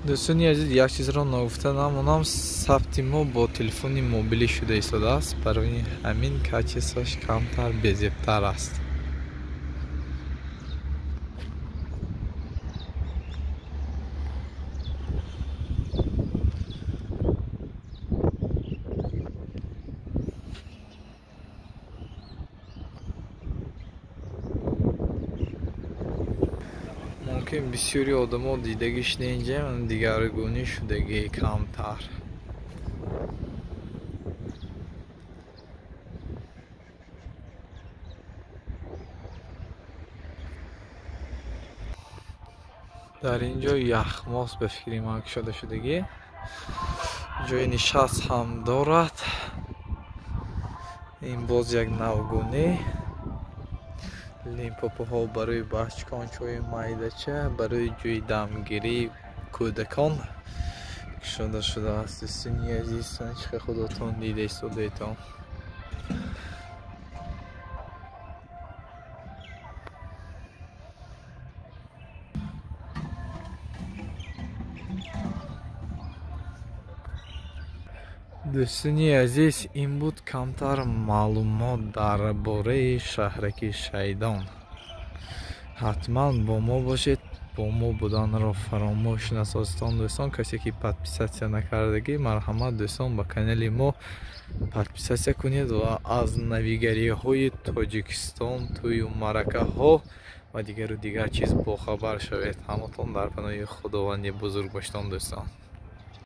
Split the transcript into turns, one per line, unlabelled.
Дӯстони азиз, як чизро ногуфта намонам, сабти мо бо телефони мобилӣ шуда истодааст, барои ҳамин качествоаш камтар безебтар аст. Мумкин бисёри одамо дидагиш ненҷа, дигаргунӣ шудагӣ камтар. Дар ин ҷо яхмос ба фикри ман кушода шудагӣ, ҷои нишаст ҳам дорад. Ин боз як навгунӣ. Лимпопоҳо барои бачкон, чойи майдача, барои ҷои дамгирии кӯдакон кушода шудааст. Дӯстони азиз, чӣ худотон дида истодаетон. Дӯстони азиз, ин буд камтар маълумот дар бораи шаҳраки Шайдон. Ҳатман бо мо бошед, бо мо буданро фаромӯш насозитон дӯстон. Касе ки подписатсия накардагӣ, марҳамат дӯстон, ба канали мо подписатсия кунед ва аз навигариҳои Тоҷикистон, тӯю маъракаҳо ва дигару дигар чиз бохабар шавед. Ҳаматон дар паноҳи Худованди бузург бошитон дӯстон.